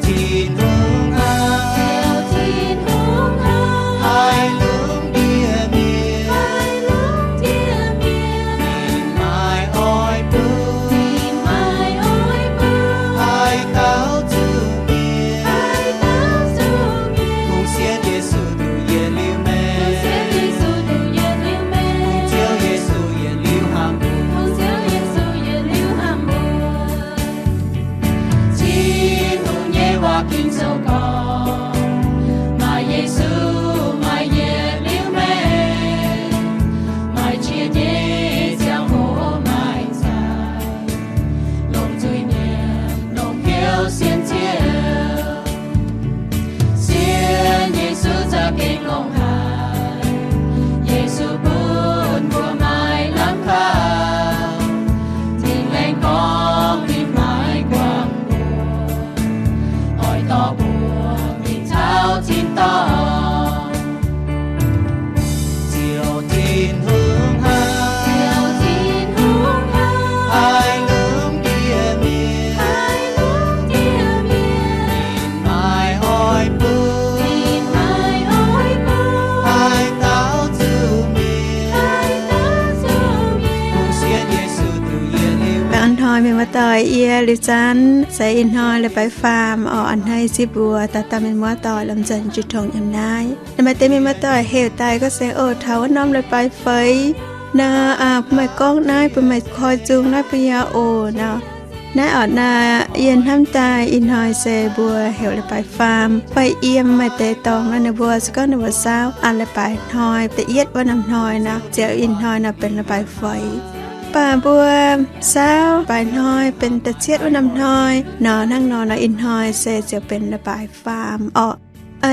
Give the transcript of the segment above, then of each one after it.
Tin-Hungh aac, Ziouv Tin-Hungh aac, haih longc ndie-mienh, haih longc ndie-mienh. Ninh maaih oix bun, ninh maaih oix bun, haih daaux zuqc mienh, haih daaux zuqc mienh. Kungx sienx Yesu duqv yietc liuz maengc, kungx sienx Yesu duqv yietc liuz maengc, kungx Ziouv Yesu yietc liuz hnamv mbuo, kungx Ziouv Yesu yietc liuz hnamv mbuo. Tin-Hungh nyei waac ging zoux gorngv, maaih Yesu, maaih yietc liuz maengc, maaih qiex jiez ziangh hoc maaih zaaic, longc zuiz-nyiemc longc hnyouv sienx Ziouv. Sienx Yesu za'gengh longx haic. Yesu bun mbuo maaih lamh kaux. Tin-Hungh laengz gorngv ninh maaih guangc mbuox, oix dorh mbuo mingh taux tin-dorngh. Ziouv Tin-Hungh aac, Ziouv Tin-Hungh aac, haih longc ndie-mienh, haih longc ndie-mienh. Ninh maaih oix bun, ninh maaih oix bun, haih daaux zuqc mienh, haih daaux zuqc mienh. Kungx sienx Yesu duqv yietc liuz maengc. Ih hnoi mienh muoz-doic, yie Liuz Zanv se ih hnoi leiz-baaix faam orqc. A'hneiv ziouc mbuox dauh dauh mienh muoz-doic lomh nzoih jiu tong yiem naaiv. Naaiv maaih deix mienh muoz-doic heuc daaih gorngv se, O, taux wuov norm leiz-baaix feix nor, bun meih gorngv naaiv, bun meih koi zung naaiv bun yie oc nor. Naaiv orqc, naaiv yie hnamv daaih ih hnoi se mbuo heuc leiz-baaix faam fai yiem maaih deix dorngx nor, ninh mbuo se gorngv ninh mbuo saauv aa leiz-baaix hnoi da'yietv wuov norm hnoi nor, ziouc ih hnoi nor benx leiz-baaix feix. Mv baac mbuo saauv baaix hnoi benx da'cietv wuov norm hnoi nor, hnangv nor nor ih hnoi se ziouc benx leiz-baaix faam orqc.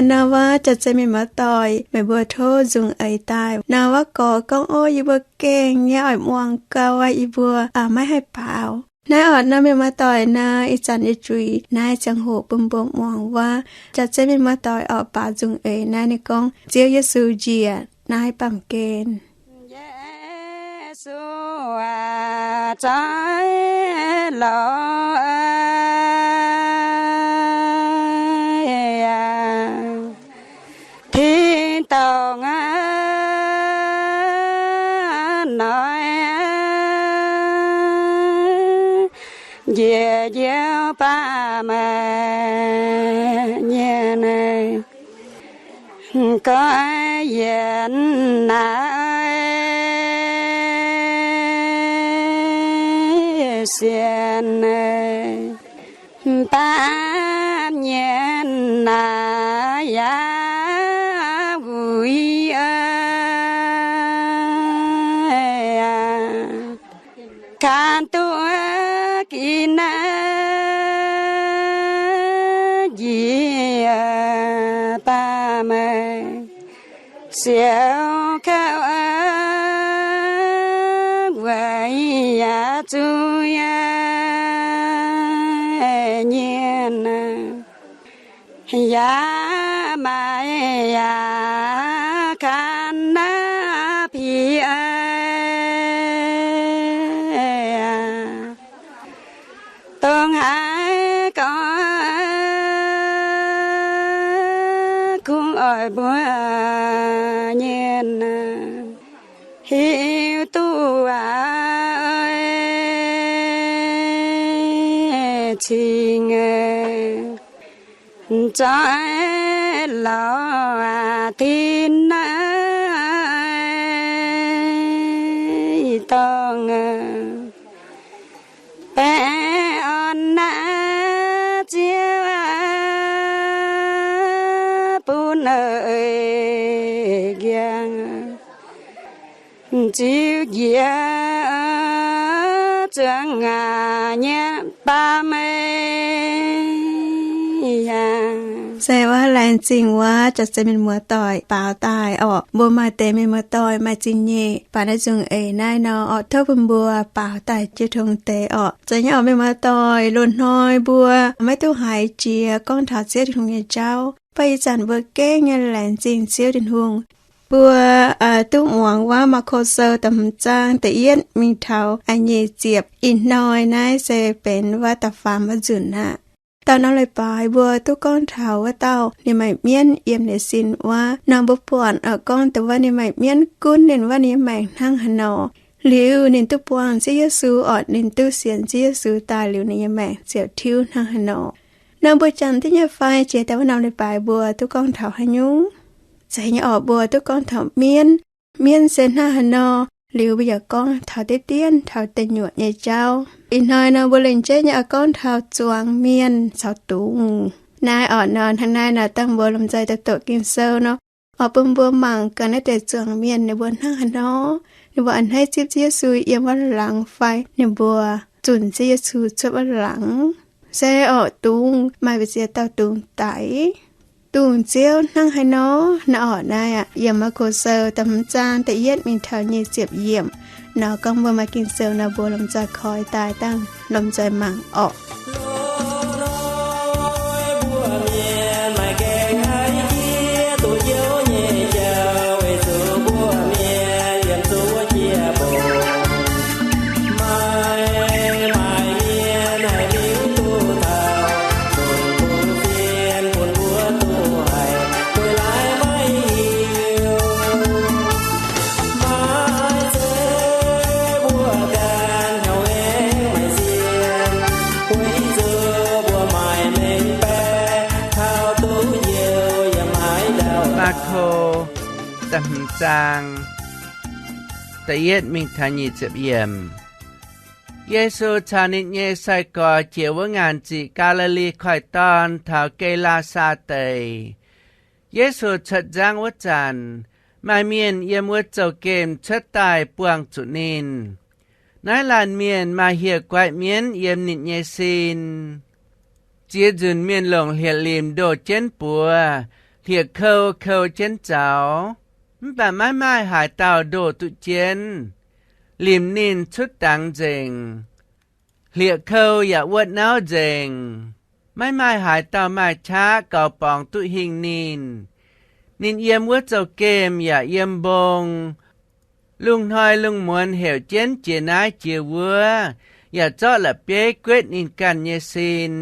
Nor wuov jaax-zen mienh muoz-doic, meih mbuo tov nzung eix daaih. Nor wuov gorx gorngv, O, yie mbuo gengh nyei oix muangx gau aqv, yie mbuo maiv haih baaux. Naaiv orqc, nor mienh muoz-doic nor, ih zanc yie juix naaiv ziangh hoc bun mbuo muangx wuov jaax-zen mienh muoz-doic orqc, baaux nzung eix naaiv. Ninh gorngv, Ziouv Yesu njiec naaiv baamh gen. Yesu aac, zoih lorz aac, tin-dorngh aac, hnoi aac, njiec njiec baamh mienh, goiv yienc naaiv sienx baamh mienh naaiv yaac wuic ganh duqv ginv naaiv njiec baamh mienh, siouc kouv weic yaac zuiz nyienh, yaac maaih yaac ganh naaiv piv dongh haaix gorngv kungx oix mbuo nyienh hiuv duqv cingx zoih lorz tin naaiv dorngh. Baengh orn naaiv Ziouv bun nqemh nziux njiec zuangx nyei baamh mienh. Se wuov laengz zingh wuov jaax-zen mienh muoz-doic baaux daaih orqc. Mbuo maaih deix mienh muoz-doic maaih zingh nyeic baac naaiv nzung eix naaiv nor orqc, tov bun mbuo baaux daaih jiu tong deix orqc. Zeiz nyei orqc, mienh muoz-doic, loz-hnoi mbuo maiv duqv haiz jiex gorngv taux Ziouv Tin-Hungh nyei jauv, mv baac ih zanc mbuo gengh nyei laengz zingh Ziouv Tin-Hungh. Mbuo duqv muangx wuov Maako Sou da'hmz zaang da'yietv mingh taux nyeic ziepc. Ih hnoi naaiv se benx wuov da'faam wuov nzunc aqv. Dauh norm leiz-baaix mbuo duqv gorngv taux wuov dauh ninh maaih mienv yiem ninh sin wuov nor, mbuo buatc oix gorngv dongh wuov ninh maaih mienv gunv ninh wuov ninh nyei maengc hnangv haaix nor. Liuz ninh duqv buangh Ziouv Yesu, orqc, ninh duqv sienx Ziouv Yesu daaih liuz ninh nyei maengc ziouc tiuv hnangv haaix nor. Nor mbuo jangx duqv nyei fai? Jiex daaih wuov norm leiz-baaix mbuo duqv gorngv taux haaix nyungc? Zeiz nyei orqc, mbuo duqv gorngv taux mienv. Mienv se hnangv haaix nor? Liuz mbuo yaac gorngv taux diqv dienv taux deic nyuoqc nyei jauv. Ih hnoi nor mbuo lengc jeiv nyei oix gorngv taux zuangx mienh caux dungz. Naaiv orqc nor, hnangv naaiv nor dangh mbuo lomh nzoih daaih doqc Ging-Sou nor, oix bun mbuo mangc gaax naaiv deix zuangx mienh ninh mbuo hnangv haaix nor. Ninh mbuo a'hneiv zipv Ziouv Yesu yiem wuov laangz fai ninh mbuo zunc Ziouv Yesu cuotv wuov laangz. Se orqc, dungz maaih mbu'ziex dauh dungz daic. Dungz ziouv hnangv haaix nor? Naaiv orqc, naaiv aqv, yiem Maako Sou da'hmz zaang da'yietv mingh taux nyic ziepc yiemc nor gorngv mbuo maaih Ging-Sou nor mbuo lomh nzoih koi daaih dangh lomh nzoih mangc orqc. Maako da'hmz zaang da'yietv mingh taux nyic ziepc yiemc. Yesu caux ninh nyei sai-gorx jiex wuov ngaanc ziqc Gaa^li^li Koiv-Dorn taux Ge^laa^saa Deic. Yesu cuotv nzangv wuov zanc, maaih mienh yiem wuov zouv-gemh cuotv daaih buangh zuqc ninh. Naaiv laanh mienh maaih hieh guaiv mienv yiem ninh nyei sin. Ziex nzunc mienh longc hlieqv-limc ndoh jienv buoz, hlieqv-kou kou jienv zaux, mv baac maiv maaih haaix dauh ndoh duqv jienv. Limc ninh cuotv dangx nzengc. Hlieqv-kou yaac wuotv nauv nzengc. Maiv maaih haaix dauh maaih qaqv gaux borngz duqv hingh ninh. Ninh yiem wuov zouv-gemh yaac yiem mbong. Lungh hnoi lungh muonz heuc jienv jiex naaiv jiex wuov, yaac zorqv la'bieiv guetv ninh ganh nyei sin.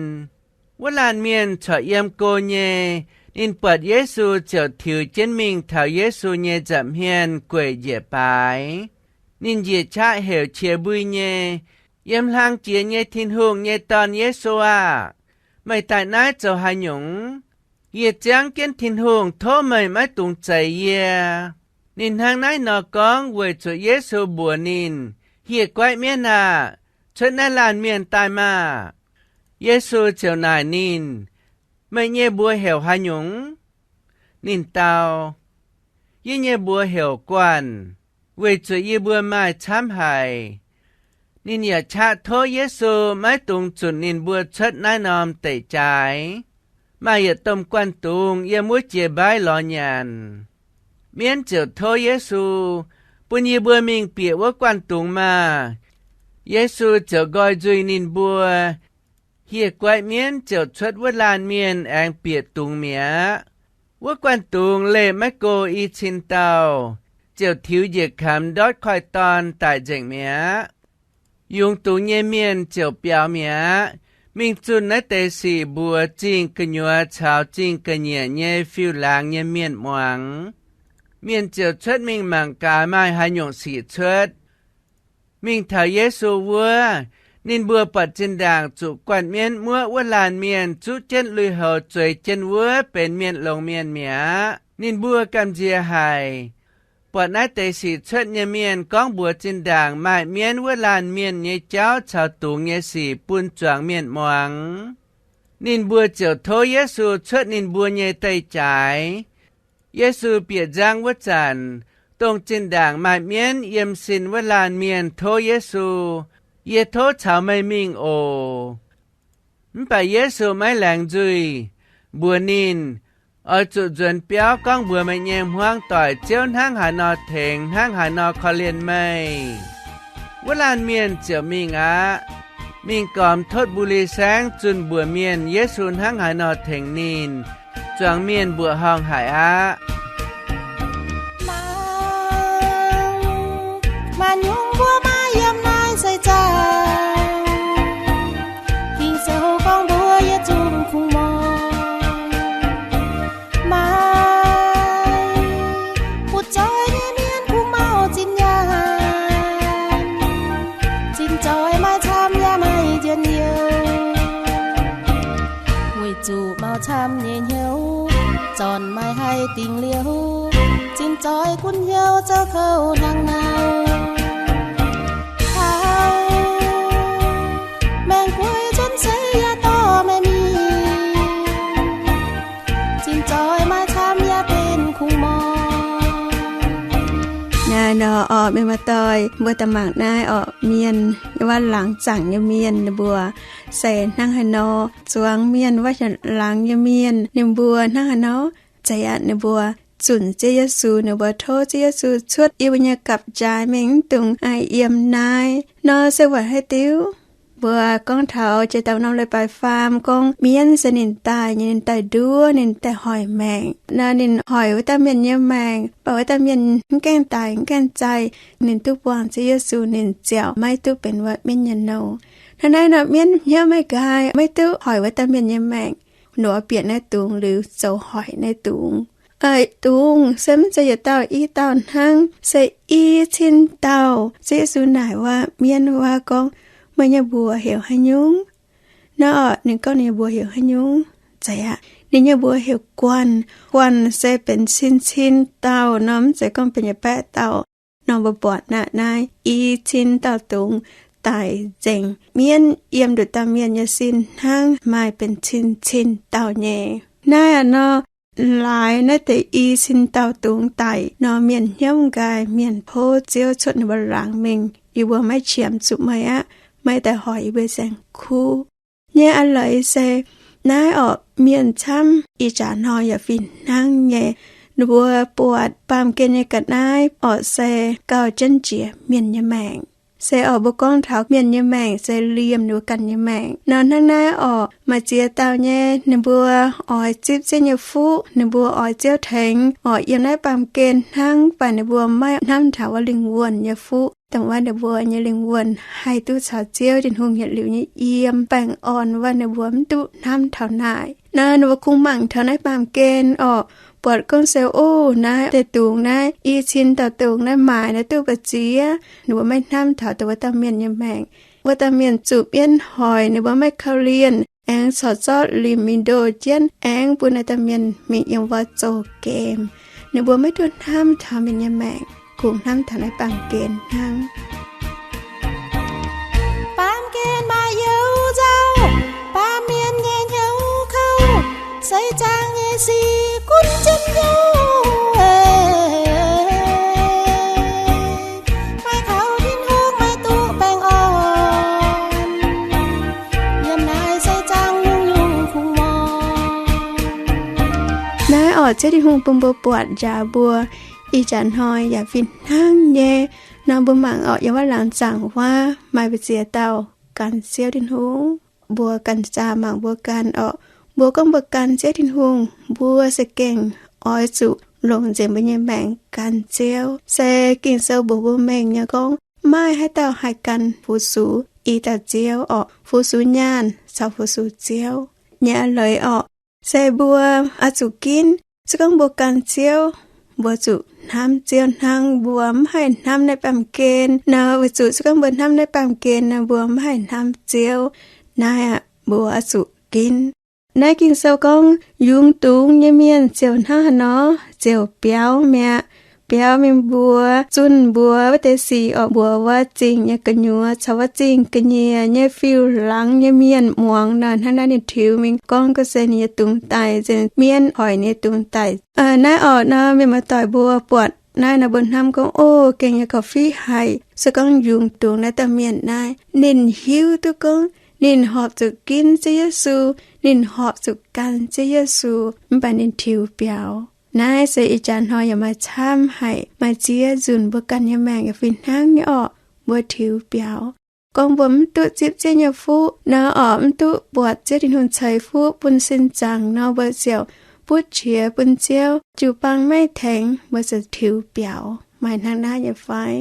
Wuov laanh mienh corc yiem go nyei. Ninh buatc Yesu ziouc tiux jienv mingh taux Yesu nyei nza'hmien gueic njiec baaix. Ninh njiec qaqv heuc qiex mbui nyei, Yiem hlang jiex nyei Tin-Hungh nyei Dorn, Yesu aah! Meih daaih naaiv zoux haaix nyungc? Yie ziangv jienv Tin-Hungh tov meih maiv dungx zeix yie. Ninh hnangv naaiv nor gorngv weic zuqc Yesu mbuox ninh, Hieh guaiv mienv aah! Cuotv naaiv laanh mienh daaih maah! Yesu ziouc naaic ninh, Meih nyei mbuox heuc haaix nyungc? Ninh dau, Yie nyei mbuox heuc Guanh, weic zuqc yie mbuo maaih camv haic. Ninh yaac qaqv tov Yesu maiv dungx zunc ninh mbuo cuotv naaiv norm deic-jaaix. Maaih yietc domh guanh dungz yiem wuov jiex mbaiv lorz nyanc. Mienv ziouc tov Yesu, Bun yie mbuo mingh bieqc wuov guanh dungz maah! Yesu ziouc nqoi nzuih ninh mbuo. Hieh guaiv mienv ziouc cuotv wuov laanh mienh aengx bieqc dungz mi'aqv. Wuov guanh dungz leih maiv go i cin dauh, ziouc tiux njiec kamx ndortv koiv-dorn daic nzengc mi'aqv. Yungz dungz nyei mienh ziouc biaux mi'aqv, mingh zunh naaiv deix sic mbuox zingh gu'nyuoz caux zingh ga'nyiec nyei fiuv-laangz nyei mienh muangx. Mienh ziouc cuotv mingh mangc gaax maaih haaix nyungc sic cuotv. Mingh taux Yesu wuov, ninh mbuo buatc zinh ndaangc zuqc guanh mienv muoqv wuov laanh mienh zuqv jienv lui-houx zueiz jienv wuov benx mienh longx mienh mi'aqv. Ninh mbuo gamh nziex haic. Buatc naaiv deix sic cuotv nyei mienh gorngv mbuox zinh ndaangc maaih mienv wuov laanh mienh nyei jauv caux dungz nyei sic bun zuangx mienh muangx. Ninh mbuo ziouc tov Yesu cuotv ninh mbuo nyei deic-jaaix. Yesu bieqc nzangv wuov zanc, dongh zinh ndaangc maaih mienv yiem sin wuov laanh mienh tov Yesu, Yie tov caux meih mingh oc. Mv baac Yesu maiv laengz nzuih, mbuox ninh, Oix zuqc nzuonx biauv gorngv mbuox meih nyei hmuangv doic Ziouv hnangv haaix nor tengx, hnangv haaix nor korv-lienh meih. Wuov laanh mienh ziouc mingh aqv. Mingh gormx Totv Mbu^li Saengv zunh mbuox mienh Yesu hnangv haaix nor tengx ninh. Zuangx mienh mbuoqc horngh haic aqv. Maaih nyungc mbuo maaih yiem naaiv seix zaangc. Ging-Sou gorngv mbuox yietc zungv Zuqc maux camv nyei hnyouv, zornc maaih haih dingc liouh, zinh zoih gunv hnyouv zoux kouv hnangv nor. Taux maengx guei cuotv seix yaac dorh meih mingh, zinh zoih maaih camv yaac benx kungx morng. Naaiv nor orqc, mienh muoz-doic, mbuo daaih mangc naaiv orqc, mienh, wuov laangz zaangc nyei mienh ninh mbuo se hnangv haaix nor. Zuangx mienh, wuov laangz nyei mienh ninh mbuo hnangv haaix nor? Zeiz aqv, ninh mbuo zunc Ziouv Yesu, ninh mbuo tov Ziouv Yesu cuotv yie mbuo nyei gapv-jaaix mingh, mv dungx yiem naaiv nor. Se weic haaix diuc? Mbuo gorngv taux jiex daaih norm leiz-baaix faam gorngv mienv se ninh daaih nyei, ninh daaih nduov, ninh daaih hoic maengc nor. Ninh hoic wuov dauh mienh nyei maengc, mv baac wuov dauh mienh mv gaengh daic, mv gaengh zaih, ninh duqv buangh Ziouv Yesu, ninh ziouc maiv duqv benx wuov mienv nyei nouh. Hnangv naaiv nor, mienv hnyouv maiv nqaai, maiv duqv hoic wuov dauh mienh nyei maengc, nduov bieqc naaiv dungz liuz zoux hoic naaiv dungz. Aa, dungz se mv zeiz yietc dauh i dauh hnangv, se i cin dauh. Ziouv Yesu naaic wuov mienv wuov gorngv, meih nyei mbuox heuc haaix nyungc? Naaiv orqc, ninh gorngv ninh nyei mbuox heuc haaix nyungc? Zeiz aqv, ninh nyei mbuox heuc Guanh. Guanh se benx cin cin dauh nor, mv zeiz gorngv benx yietc baeqv dauh. Nor mbuo buatc naaiv, naaiv i cin dauh dungz daic nzengc. Mienv yiem nduqc dauh mienh nyei sin hnangv, maaih benx cin cin dauh nyei. Naaiv aqv nor, laaix naaiv deix i cin dauh dungz daic nor, mienh hnyouv nqaai, mienh tov Ziouv cuotv ninh mbuo laangz mingh, yie mbuo maiv qiemx zuqc meih aqv. Meih daaih hoic yie mbuo saeng-kuv nyei. Aa, leiz se naaiv orqc, mienh camv ih jaax hnoi yaac fih hnangv nyei. Ninh mbuo buatc baamh gen nyei ga'naaiv orqc se gauh jienv jiex mienh nyei maengc. Se orqc, mbuo gorngv taux mienh nyei maengc se liemh ninh mbuo ganh nyei maengc nor. Hnangv naaiv orqc, maaih ziex dauh nyei, ninh mbuo oix zipv Ziouv nyei fuqv, ninh mbuo oix Ziouv tengx orqc, yiem naaiv baamh gen hnangv, mv baac ninh mbuo maiv hnamv taux wuov lingh wuonh nyei fuqv. Dongh wuov ninh mbuo nyei lingh wuonh haih duqv caux Ziouv Tin-Hungh yietc liuz nyei yiem baengh orn wuov, ninh mbuo mv duqv hnamv taux naaic. Naaiv ninh mbuo kungx mangc taux naaiv baamh gen orqc, buatc gorngv se, o, naaiv deix dungz naaiv, i cin dauh dungz naaiv maaic naaiv duqv mbu'ziex. Ninh mbuo maiv hnamv taux dongh wuov dauh mienh nyei maengc. Wuov dauh mienh zuqc mienv hoic, ninh mbuo maiv korv-lienh, aengx corc zorqv limc mingh ndoh jienv, aengx bun naaiv dauh mienh mingh yiem wuov zoh gemh. Ninh mbuo maiv duqv hnamv taux mienh nyei maengc, kungx hnamv taux naaiv baamh gen hnangv. Baamh gen maaih youz nzauh, baamh mienh nyei hnyouv kouv, seix zaangc nyei sic gunv jienv hnyouv. Maiv kaux Tin-Hungh maiv duqv baengh orn. Yiem naaiv seix zaangc nyungc-nyungc kungx morng. Naaiv orqc, Ziouv Tin-Hungh bun mbuo buatc njaaux mbuo ih jaax hnoi yaac fih hnangv nyei. Nor mbuo mangc orqc, yiem wuov laangz zaangc wuov maaih mbu'ziex dauh gan Ziouv Tin-Hungh. Mbuo ganh zaah mangc mbuo ganh orqc. Mbuo gorngv mbuo gan Ziouv Tin-Hungh, mbuo za'gengh oix zuqc longc nzengc mbuo nyei maengc gan Ziouv. Se Ging-Sou mbuox mbuo mengh nyei gorngv, maaih haaix dauh haih gan fu-sux i dauh Ziouv orqc? Fu-sux nyaanh caux fu-sux Ziouv nyei. Aa, leiz orqc, se mbuo oix zuqc ginv. Se gorngv mbuo gan Ziouv, mbuo zuqc hnamv Ziouv hnangv. Mbuo mv haih hnamv naaiv baamh gen nor, weic zuqc se gorngv mbuo hnamv naaiv baamh gen nor, mbuo mv haih hnamv Ziouv. Naaiv aqv, mbuo oix zuqc ginv. Naaiv Ging-Sou gorngv, yungz dungz nyei mienh ziouc hnangv haaix nor? Ziouc biaux mi'aqv. Biaux mingh mbuox, zunh mbuox wuov deix sic orqc, mbuox wuov zingh nyei gu'nyuoz caux wuov zingh ga'nyiec nyei fiuv-laangz nyei mienh muangx nor. Hnangv naaiv ninh tiux mingh gorngv gorngv se ninh nyei dungz daic, nzengc mienv hoic ninh nyei dungz daic. Naaiv orqc nor, mienh muoz-doic mbuo buatc naaiv nor, mbuo hnamv gorngv, o, gengh nyei gauh fih haic. Se gorngv yungz dungz naaiv dauh mienh naaiv, ninh hiuv duqv gorngv ninh horpc zuqc ginv Ziouv Yesu, ninh horpc zuqc gan Ziouv Yesu, mv baac ninh tiux biaux. Naaiv se ih jaax hnoi yaac maaih camv haic. Maaih ziex nzunc mbuo ganh nyei maengc yaac fih hnangv nyei orqc, mbuo tiux biaux. Gorngv mbuo mv duqv zipv Ziouv nyei fuqv nor orqc, mv duqv buatc Ziouv Tin-Hungh ceix fuqv bun sin zaangc nor, mbuo ziouc butv qiex bun Ziouv, jiu-baang maiv tengx, mbuo ziouc tiux biaux. Maaih hnangv naaiv nyei fai?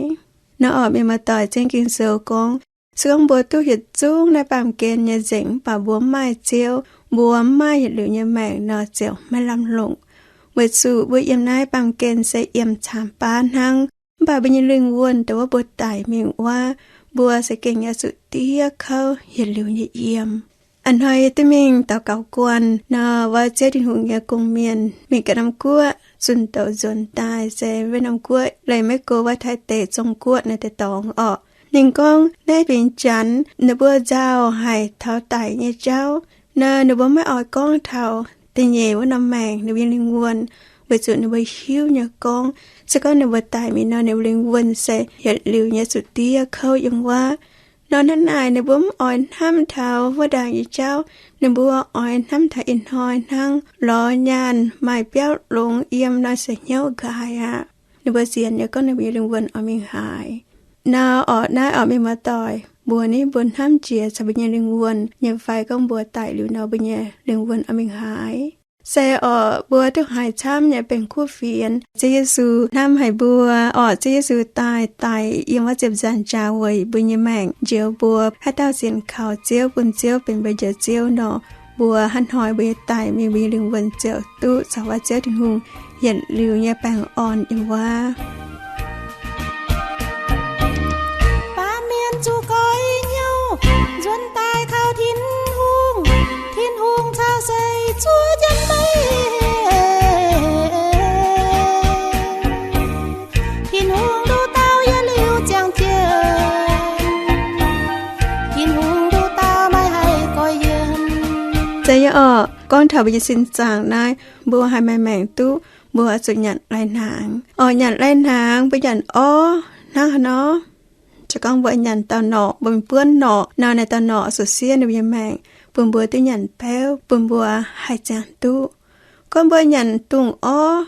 Nor orqc, mienh muoz-doic, zengv Ging-Sou gorngv, se gorngv mbuo duqv yietc zungv naaiv baamh gen nyei nzengc, mv baac mbuo mv maaih Ziouv, mbuo mv maaih yietc liuz nyei maengc nor, ziouc maiv lamh longc. Weic zuqc mbuo yiem naaiv baamh gen se yiem caamx baav hnangv, mv baac mbuo nyei lingh wuonh dongh wuov mbuo daic mingh wuov, mbuo za'gengh oix zuqc diev kouv yietc liuz nyei yiem. A'hnoi yie duqv mingh daux gaux guanh nor, wuov Ziouv Tin-Hungh nyei gong-mienh mingh ganh norm guoqv zunh douz nzuonx daaih, se wuov norm guoqv leih maiv go wuov Taiv deic, Zong Guoqv naaiv deix dorngx orqc. Ninh gorngv naaiv fingx Janx ninh mbuo nzauh haic taux daic nyei jauv. Naaiv ninh mbuo maiv oix gorngv taux da'nyeic wuov norm maengc, ninh mbuo nyei lingh wuonh, weic zuqc ninh mbuo hiuv nyei gorngv, se gorngv ninh mbuo daic mingh nor, ninh mbuo lingh wuonh se yietc liuz nyei zuqc diev kouv yiem wuov. Nor hnangv naaic ninh mbuo mv oix hnamv taux wuov ndaangc nyei jauv. Ninh mbuo oix hnamv taux ih hnoi hnangv, lorz nyaanh, maaih biauv longx yiem nor se hnyouv nqaai aqv. Ninh mbuo sienx nyei gorngv ninh mbuo nyei lingh wuonh oix mingh haaix. Nor orqc, naaiv orqc, mienh muoz-doic, mbuox ninh mbuo hnamv jiex caux mbuo nyei lingh wuonh nyei fai, gorngv mbuo daic liuz nor mbuo nyei lingh wuonh oix mingh haaix. Se orqc, mbuo duqv haiz camv nyei benx kuv fienx, Ziouv Yesu hnamv haic mbuo orqc. Ziouv Yesu daaih, daic yiem wuov ziepc nzaangc jaax weic mbuo nyei maengc, njoux mbuo haaix dauh sienx kaux Ziouv, bun Ziouv benx mbuo Njoux Ziouv nor, mbuo hnangv hnoi mbuo nyei daic mingh, mbuo nyei lingh wuonh ziouc duqv caux wuov Ziouv Tin-Hungh yietc liuz nyei baengh orn yiem wuov. Baamh mienh zuqc goix hnyouv, nzuonx daaih kaux Tin-Hungh. Tin-Hungh caux seix zuov jienv meih. Tin-Hungh nduqc dauh yietc liuz ziangh jienv. Tin-Hungh nduqc dauh maiv haih goix yiem. Zeiz nyei orqc, gorngv taux mbuo nyei sin zaangc naaiv, mbuo haih maaih maengc duqv, mbuo zuqc nyanc lai-hnaangx. Orqc, nyanc lai-hnaangx mbuo nyanc orv hnangv haaix nor? Se gorngv mbuo nyanc dauh norqc, mbuo mingh buonv norqc nor, naaiv dauh norqc zuqc siev ninh mbuo nyei maengc, bun mbuo duqv nyanc beuv, bun mbuo haih ziangh duqv. Gorngv mbuo nyanc dungz orv,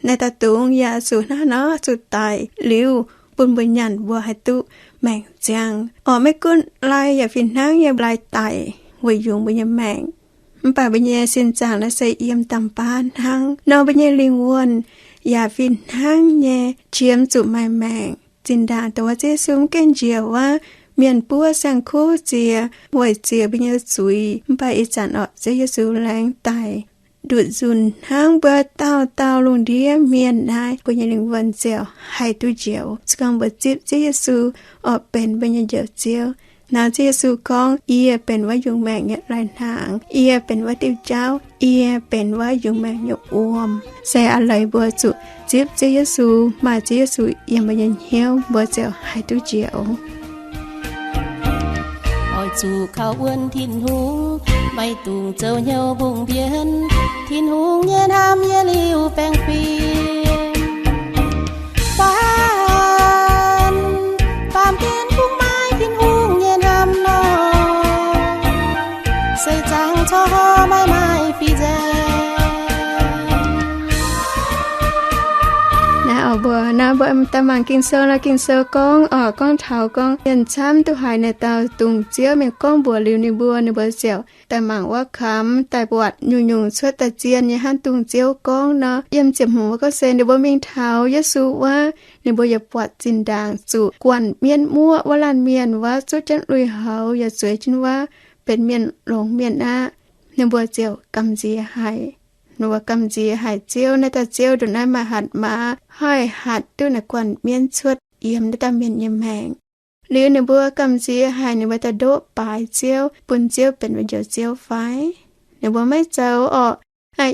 naaiv dauh dungz yaac zuqc hnangv haaix nor, zuqc daic liuz, bun mbuo nyanc mbuo haih duqv maengc ziangh. Orqc, maiv gunv lai yaac fih hnangv nyei lai daic weic yungz mbuo nyei maengc. Mv baac mbuo nyei sin zaangc naaiv se yiem da'faanh hnangv nor, mbuo nyei lingh wuonh yaac fih hnangv nyei qiemx zuqc maaih maengc. Zinh ndaangc dongh wuov Ziouv Yesu mv gengh njiec wuov mienh buov saeng-kuv ziex weic ziex mbuo nyei zuiz. Mv baac ih zanc orqc, Ziouv Yesu laengz daic nduqc nzunc hnangv mbuo dauh dauh lungh ndiev mienh naaiv, mbuo nyei lingh wuonh ziouc haih duqv njoux. Se gorngv mbuo zipv Ziouv Yesu orqc benx mbuo nyei Njoux Ziouv. Naaiv Ziouv Yesu gorngv, Yie benx wuov yungz maengc nyei lai-hnaangx, yie benx wuov diuh jauv, yie benx wuov yungz maengc nyei wuom. Se a'leiz mbuo zuqc zipv Ziouv Yesu, maaih Ziouv Yesu yiem mbuo nyei hnyouv, mbuo ziouc haih duqv njoux. Oix zuqc kaux wuonv Tin-Hungh, maiv dungx zoux hnyouv mbungh mbienv. Tin-Hungh nyei hnamv yiem liuz baengh fim. Baamh, baamh gen kungx maaih Tin-Hungh nyei hnamv nor, seix zaangc corc maiv maaih fih nzaeng. Naaiv orqc, mbuo naaiv mbuo daaih mangc Ging-Sou nor, Ging-Sou gorngv orqc, gorngv taux gorngv mienh camv duqv haiz naaiv dauh dungz ziouv mingh gorngv mbuox liuz ninh mbuo, ninh mbuo ziouc daaih mangc wuov kamx daaih buatc nyungc-nyungc cuotv daaih zien nyei hnangv dungz ziouv gorngv nor. Yiem ziepc hmz wuov gorngv se ninh mbuo mingh taux Yesu wuov, ninh mbuo yaac buatc zinh ndaangc zuqc guanh mienv muoqv wuov laanh mienh wuov zutv jienv lui-houx yaac zueiz jienv wuov benx mienh longx mienh aqv. Ninh mbuo ziouc gamh nziex haic. Ninh mbuo gamh nziex haic Ziouv, naaiv dauh Ziouv ndongc naaiv maaih hatc maaz haih hatc duqv naaiv guanh mienv cuotv yiem naaiv dauh mienh nyei maengc. Liuz ninh mbuo gamh nziex haic, ninh mbuo daaih ndoqv baaix Ziouv, bun Ziouv benx mbuo Njoux Ziouv fai? Ninh mbuo maiv zoux orqc.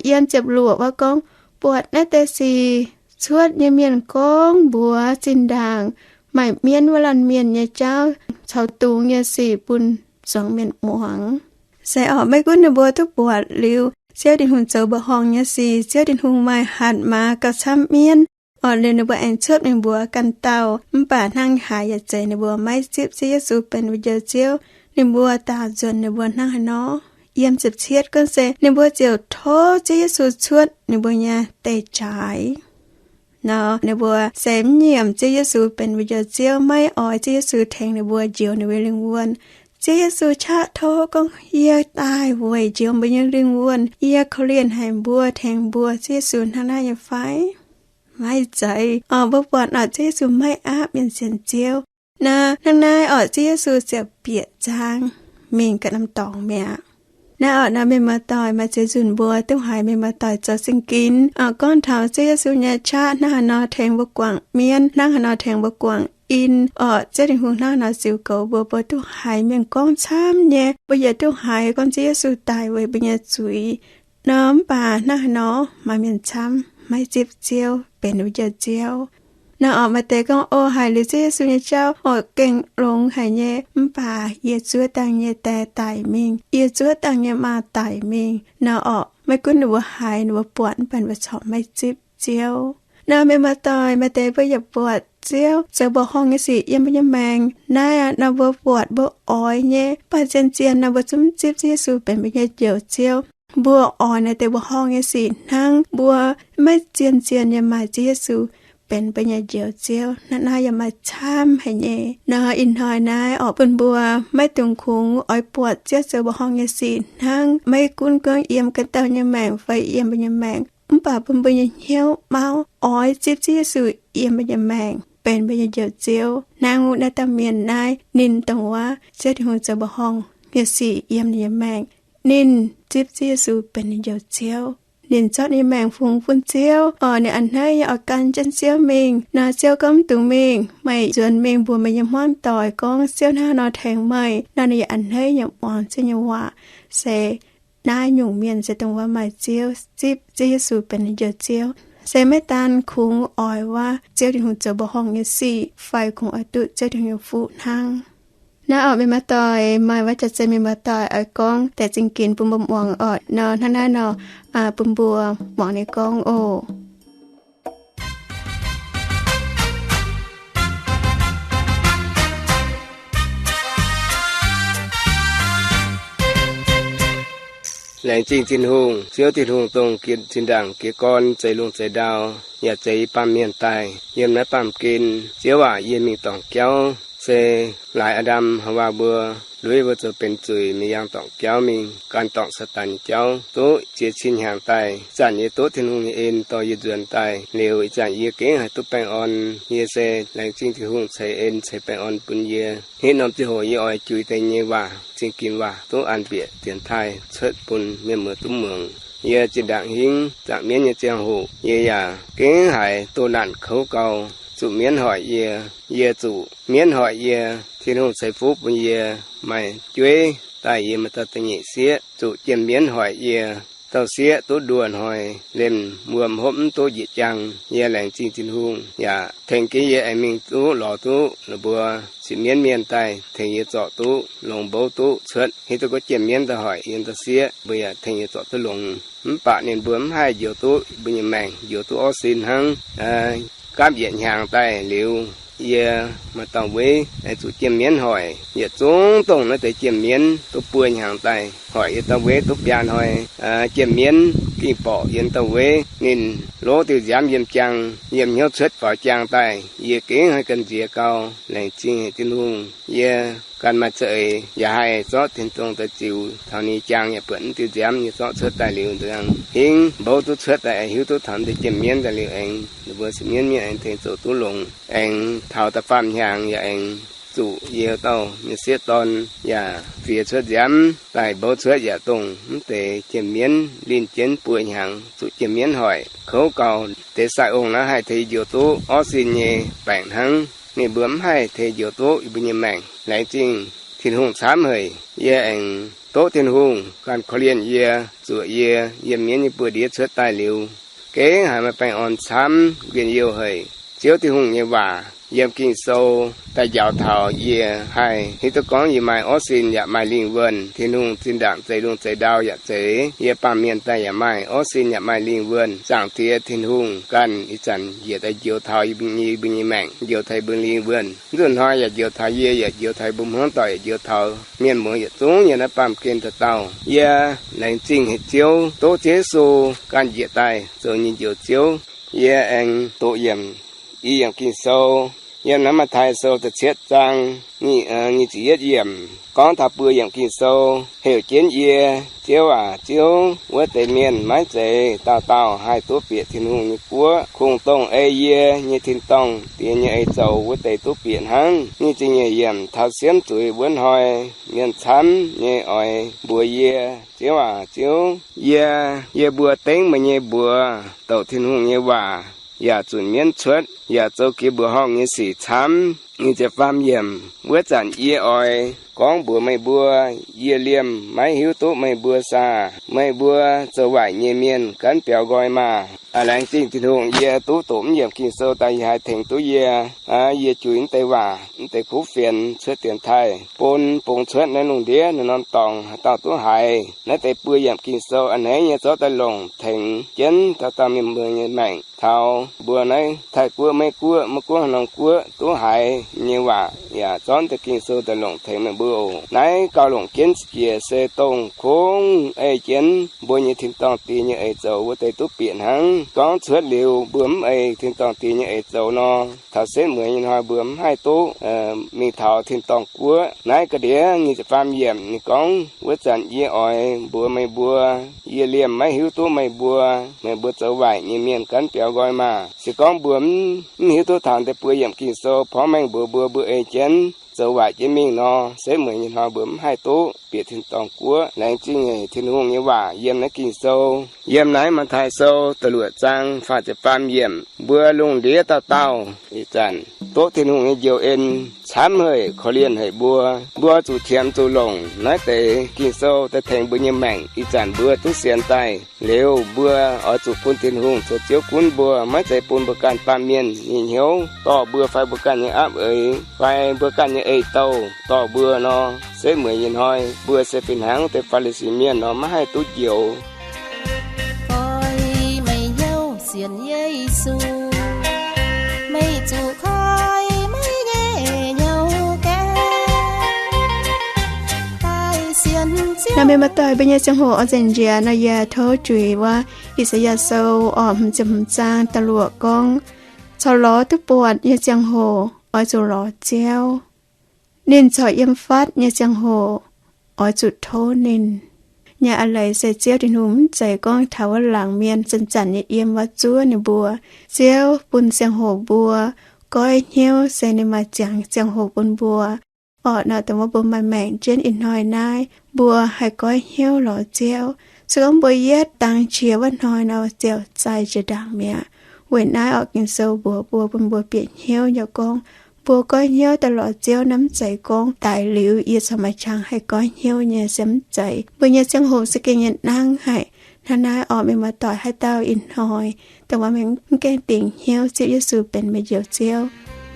Yiem ziepc luoqc wuov gorngv, buatc naaiv deix sic cuotv nyei mienh gorngv mbuox zinh ndaangc maaih mienv wuov laanh mienh nyei jauv caux dungz nyei sic bun zuangx mienh muangx. Se orqc, maiv gunv ninh mbuo duqv buatc liuz Ziouv Tin-Hungh zoux mbuoqc horngh nyei sic, Ziouv Tin-Hungh maaih hatc maaz gauh camv mienv, orqc, liuz ninh mbuo aengx cuotv mingh mbuox ganh dauh. Mv baac hnangv haaix yaac zeiz ninh mbuo maiv zipv Ziouv Yesu benx mbuo Njoux Ziouv, ninh mbuo daaux nzuonx ninh mbuo hnangv haaix nor. Yiem ziepc cietv gorngv se ninh mbuo ziouc tov Ziouv Yesu cuotv ninh mbuo nyei deic-jaaix. Nor ninh mbuo se mv nyiemc Ziouv Yesu benx mbuo Njoux Ziouv, maiv oix Ziouv Yesu tengx ninh mbuo njoux ninh mbuo lingh wuonh. Ziouv Yesu qaqv tov gorngv, Yie daaih weic njoux mbuo nyei lingh wuonh. Yie korv-lienh haic mbuo, tengx mbuo. Ziouv Yesu hnangv naaiv nyei fai? Maiv zeiz. Orqc, mbuo buatc orqc, Ziouv Yesu maiv aapv mienh sienx Ziouv. Naaiv, hnangv naaiv orqc, Ziouv Yesu ziouc bieqc zaang mingh ganh norm dorngx mi'aqv. Naaiv orqc, naaiv mienh muoz-doic, maaih ziex nzunc mbuo duqv haiz mienh muoz-doic zoux sing ginx orqc, gorngv taux Ziouv Yesu nyei qaqv hnangv haaix nor tengx mbuo guangc mienv, hnangv haaix nor tengx mbuo guangc in orqc. Ziouv Tin-Hungh hnangv nor ziux goux mbuo, mbuo duqv haiz mienh gorngv camv nyei, mbuo yaac duqv haiz gorngv Ziouv Yesu daic weic mbuo nyei zuiz nor. Mv baac hnangv haaix nor maaih mienh camv maiv zipv Ziouv benx mbuo nyei Ziouv. Naaiv orqc, maaih deix gorngv, O, haiz liuz Ziouv Yesu nyei jauv orqc, gengh longx haic nyei. Mv baac yie zuov dangh nyei die daic mingh, yie zuov dangh nyei maa daic mingh. Naaiv orqc, maiv gunv ninh mbuo haiz, ninh mbuo buatc, mv baac ninh mbuo corc maiv zipv Ziouv. Naaiv mienh maaih doic, maaih deix mbuo yaac buatc Ziouv zoux mbuoqc horngh nyei sic yiem mbuo nyei maengc. Naaiv nor mbuo buatc, mbuo oix nyei, mv baac zien-zien nor mbuo zungv mv zipv Ziouv Yesu benx mbuo nyei Njoux Ziouv. Mbuo oix naaiv deix mbuoqc horngh nyei sic hnangv, mbuo maiv zien-zien yaac maaih Ziouv Yesu benx mbuo nyei Njoux Ziouv. Naaiv naaiv yaac maaih camv haic nyei. Nor ih hnoi naaiv orqc, bun mbuo maiv dungx kungx oix buatc Ziouv zoux mbuoqc horngh nyei sic hnangv, maiv gunv gorngv yiem ganh dauh nyei maengc fai yiem mbuo nyei maengc, mv baac bun mbuo nyei hnyouv mauv oix zipv Ziouv Yesu yiem mbuo nyei maengc benx mbuo nyei Njoux Ziouv. Hnangv naaiv dauh mienh naaiv, ninh dongh wuov Ziouv Tin-Hungh zoux mbuoqc horngh nyei sic yiem ninh nyei maengc. Ninh zipv Ziouv Yesu benx ninh Njoux Ziouv. Ninh zorqv ninh nyei maengc fungx bun Ziouv. Orqc, ninh a'hneiv nyei oix gan jienv Ziouv mingh. Naaiv Ziouv gorngv, Mv dungx mingh. Meih nzuonx mingh mbuox meih nyei hmuangv doic gorngv Ziouv hnangv nor tengx meih. Naaiv ninh yaac a'hneiv nyei muangx Ziouv nyei waac. Se naaiv nyungc mienh se dongh wuov maaih Ziouv, zipv Ziouv Yesu benx ninh Njoux Ziouv. Se maiv daan kungx oix wuov Ziouv Tin-Hungh zoux mbuoqc horngh nyei sic fai kungx oix duqv Ziouv Tin-Hungh nyei fuqv hnangv. Naaiv orqc, mienh maaih doic, maaih wuov jaax-zinh mienh maaih doic oix gorngv deix zingh ginx bun mbuo muangx orqc. Nor hnangv naaiv nor, bun mbuo muangx ninh gorngv oc. Laengz zingh Tin-Hungh, Ziouv Tin-Hungh dongh zinh ndaangc jiez gorn zeix lungh zeix ndau, yaac zeix yie baamh mienh daaih yiem naaiv baamh gen. Ziouv aac, yie mingh dorngc jauv se laaix Aa^ndam Haawaa mbuo, lueiv mbuo zoux benx zuiz, mingh yangh dorngc jauv mingh, gan dorngc Saadaan nyei jauv, duqv ziex cin hnyangx daaih. Zanc yie duqv Tin-Hungh nyei en dorh yie nzuonx daaih liuz, ih zanc yie gengh haih duqv baengh orn. Yie se laengz zingh Tin-Hungh ceix en ceix baengh orn bun yie. Hitv norm ziangh hoc yie oix jui deix nyei waac, zingh ginx waac duqv an bieqc dienx taaih cuotv bun mienh muoz duqv muangx. Yie zinh ndaangc hingv zaangc mienv nyei ziangh hoc, yie yaac gengh haiz doh naanc kouv gau, zuqc mienv hoic yie. Yie zuqc mienv hoic yie, Tin-Hungh ceix fuqv bun yie maaih jueiv daaih, yie maaih dauh da'nyeic sieqv. Zuqc jiem mienv hoic yie, dauh sieqv duqv nduoh hnoi liemh wuom hopv mv duqv njiec jaang. Yie laengz zingh Tin-Hungh yaac tengx jienv yie aengx mingh duqv lorz duqv la'buo sipv mienv mienh daaih tengx yie zorc duqv longx mbouv duqv cuotv. Hiuv duqv gorngv jiem mienv daaih hoic yie dauh sieqv, mbuo yaac tengx yie zorc duqv longx. Mv baac ninh mbuo mv haih njoux duqv mbuo nyei maengc, njoux duqv orv sin hnangv. Gapv yietc hnyangx daaih liuz, yie maaih dauh weiv aengx zuqc jiem mienv hoic. Yietc zungv dongh naaiv deix jiem mienv duqv buo hnyangx daaih hoic yie dauh weiv duqv biaa hnoi. Jiem mienv gengh borqc yie dauh weiv, ninh lov diuh nziaamv yiem jaang, yiem hnyouv cuotv faaux jaang daaih, yie gengh haih gamh nziex gau. Laengz zingh haic Tin-Hungh, yie ganh maaih za'eix yaac haih zorqv tin-dongh daaih ziux taux ninh jaang yaac buatc mv diuh nziaamv nyei zorqv cuotv daaih liuz, nzunc hingv mbouv duqv cuotv daaih, aengx hiuv duqv taux deix jiem mienv daaih liuz, aengx ninh mbuo sipv mienv mienh aengx tengx zoux duqv longx. Aengx taux da'faam hnyangx yaac aengx zuqc yie dauh nyei sieqv dorn yaac fiex cuotv nziaamv daaih mbouv cuotv yaac dongh mv deix jiem mienv linh jienv buo hnyangx zuqc jiem mienv hoic kouv gau. Deix sai-ong naaiv haih tengx njoux duqv orv sin nyei baengc hnangv. Ninh mbuo mv haih tengx njoux duqv yie mbuo nyei maengc. Laengz zingh Tin-Hungh camv haic, yie aengx doqv Tin-Hungh ganh korv-lienh yie, zuoqc yie yiem mienv nyei buoz-ndiev cuotv daaih liuz, gengh haiz maaih baengh orn camv, njien-youh haic. Ziouv Tin-Hungh nyei waac yiem Ging-Sou daaih njaaux taux yie haih hiuv duqv gorngv yie maaih orv sin yaac maaih lingh wuonh. Tin-Hungh zinh ndaangc zeix lungh zeix ndau yaac zeix yie baamh mienh daaih yaac maaih orv sin yaac maaih lingh wuonh. Zaangc Diex Tin-Hungh ganh ih zanc njiec daaih njoux taux yie mbuo nyei maengc, njoux taux yie mbuo lingh wuonh. Mv nzunc hnoi yaac njoux taux yie, yaac njoux taux mbuo hmuangv doic, yaac njoux taux mienh muoz yietc zungv yiem naaiv baamh gen dauh dauh. Yie laengz zingh haic Ziouv, doqv Ziouv Yesu ganh njiec daaih zoux nyei Njoux Ziouv. Yie aengx doqc yiemc i yiemc Ging-Sou, yiem naaiv Matv^tai Sou da'cietv zaang nyic, nyic ziepc yietv yiemc gorngv taux buo yiemc Ging-Sou, heuc jienv yie, Ziouv aac, Ziouv, wuov deix mienh maiv zeiz dauh dauh haih duqv bieqc Tin-Hungh nyei guoqv. Kungx dongh ei yie nyei tin-dorngh Diex nyei eix zoux wuov deix duqv bieqc hnangv. Nyic ziepc nyeic yiemc, taux siemv zuiz wuov hnoi, mienh camv nyei oix mbuox yie, Ziouv aac, Ziouv, yie, yie mbuo dengv meih nyei mbuox, douc Tin-Hungh nyei waac, yaac zunc mienv cuotv, yaac zoux jiex mbuoqc horngh nyei sic camv. Nyic ziepc faam yiemc. Wuov zanc yie oix gorngv mbuox meih mbuo, yie liemh maiv hiuv duqv meih mbuo saah? Meih mbuo zoux waaic nyei mienh gaanv biaux nqoi maah! Aa, laengz zingh Tin-Hungh, yie duqv doqc mv yiemc Ging-Sou daaih, yie haiz tengx duqv yie, aa, yie juix mv deix waac, mv deix kuv fienx cuotv dienx taaih bun bungx cuotv naaiv lungh ndiev norm-norm dorngx haaix dauh duqv haiz naaiv deix buo yiemc Ging-Sou a'hneiv nyei zorqv daaih longc tengx jienv dauh dauh mienh muoz nyei maengc taux mbuo naaiv Taiv-Guoqv, Meiv-Guoqv, maiv gunv haaix norm guoqv duqv haiz nyei waac, yaac zorqv deix Ging-Sou daaih longc tengx meih mbuo oc. Naaiv gauh longc jienv jiex se dongh kungx ei jienv mbuo nyei tin-dorngh diex nyei eix zoux wuov deix duqv bieqc hnangv. Gorngv cuotv liuz mbuo mv ei tin-dorngh diex nyei eix zoux nor, taux setv mueiz nyei hnoi mbuo mv haih duqv mingh taux tin-dorngh guoqv. Naaiv ga'ndiev nyic ziepc faam yiemc ninh gorngv, wuov zanc yie oix mbuox meih mbuo, yie liemh maiv hiuv duqv meih mbuo, meih mbuo zoux waaic nyei mienh gaanv biaux nqoi maah! Se gorngv mbuo mv hiuv duqv taux deix buo yiemc Ging-Sou porv mengh mbuox mbuo, mbuo ei jienv zoux waaic jienv mingh nor, setv mueiz nyei hnoi mbuo mv haih duqv bieqc tin-dorngh guoqv. Laengz zingh Tin-Hungh nyei waac yiem naaiv Ging-Sou. Yiem naaiv Matv^taai Sou da'luoqc zaang faah ziepc faam yiemc. Mbuo lungh ndiev dauh dauh ih zanc duqv Tin-Hungh nyei njoux en camv haic, korv-lienh haic mbuo. Mbuo zuqc qiemx zuqc longc naaiv deix Ging-Sou daaih tengx mbuo nyei maengc. Ih zanc mbuo duqv sienx daaih liuz, mbuo oix zuqc bun Tin-Hungh zoux Ziouv gunv mbuo, maiv zeiz bun mbuo ganh baamh mienh nyei hnyouv dorh mbuo fai mbuo ganh nyei apv eix fai mbuo ganh nyei eix-douh dorh mbuo nor, setv mueiz nyei hnoi mbuo se fih hnangv deix Faa^li^si Mienh nor maiv haih duqv njoux. Koi meih hnyouv sienx Yesu, meih zuqc koi meih nyei hnyouv gaengh daaih sienx Ziouv. Naaiv mienh muoz-doic, mbuo nyei ziangh hoc oix nzengc njiec nor, yie tov juix wuov I^saa^yaa Sou orqc hmz ziepc hmz zaang da'luoqc gorngv, corc lorz duqv buatc nyei ziangh hoc oix zuqc lorz Ziouv. Ninh corc yiem fatv nyei ziangh hoc oix zuqc tov ninh. Nyei a'leiz se Ziouv Tin-Hungh mv zeiz gorngv taux wuov laangc mienh zanc-zanc nyei yiem wuov zuov ninh mbuo. Ziouv bun ziangh hoc mbuo goiv hnyouv se ninh maaih ziangx ziangh hoc bun mbuo. Orqc naaic dongh wuov mbuo maaih maengc jienv ih hnoi naaiv, mbuo haih goiv hnyouv lorz Ziouv. Se gorngv mbuo yietv dangx qiex wuov hnoi nor, ziouc zaih jiex ndaangc mi'aqv. Weic naaiv orqc Ging-Sou mbuox mbuo, bun mbuo bieqc hnyouv nyei gorngv, mbuo goiv hnyouv daaih lorz Ziouv naaiv mv zeiz gorngv daic liuz yie corc maaih qangx haih goiv hnyouv nyei, se mv zeiz. Mbuo nyei ziangh hoc se gengh nyei nangv haic. Hnangv naaiv orqc mienh muoz-doic, haaix dauh ih hnoi dongh wuov meih mv gaengh dingc hnyouv zipv Yesu benx meih njoux Ziouv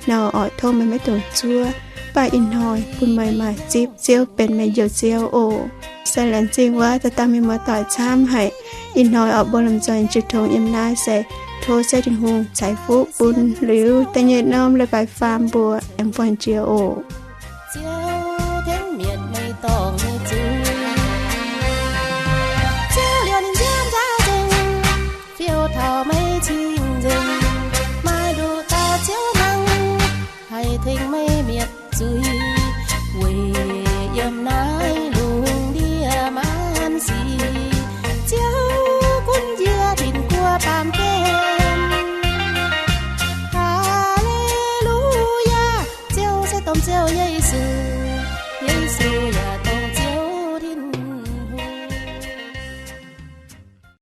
nor, orqc tov meih maiv dungx zuov. Baac ih hnoi bun meih maaih zipv Ziouv benx meih njoux Ziouv oc. Se laengz zingh wuov dauh dauh mienh muoz-doic camv haic. Ih hnoi orqc mbuo lomh nzoih njiec tongx yiem naaiv se tov Ziouv Tin-Hungh ceix fuqv bun liuz da'nyeic norm leiz-baaix faam mbuo aengx buangh jiex oc. Ziouv tengx mietc meih dorngc nyei zuiz. Ziouv liouh ninh nziaamv nzauh nzengc, fiou taux meih cing-nzengc. Maaih nduqc dauh Ziouv hnangv haih tengx meih mietc zuiz, weic yiem naaiv lungh ndiev maanc sic, Ziouv gunv yie tin-guoqv baamh gen. Haa^le^lu^yaa, Ziouv se domh Ziouv Yesu, Yesu yaac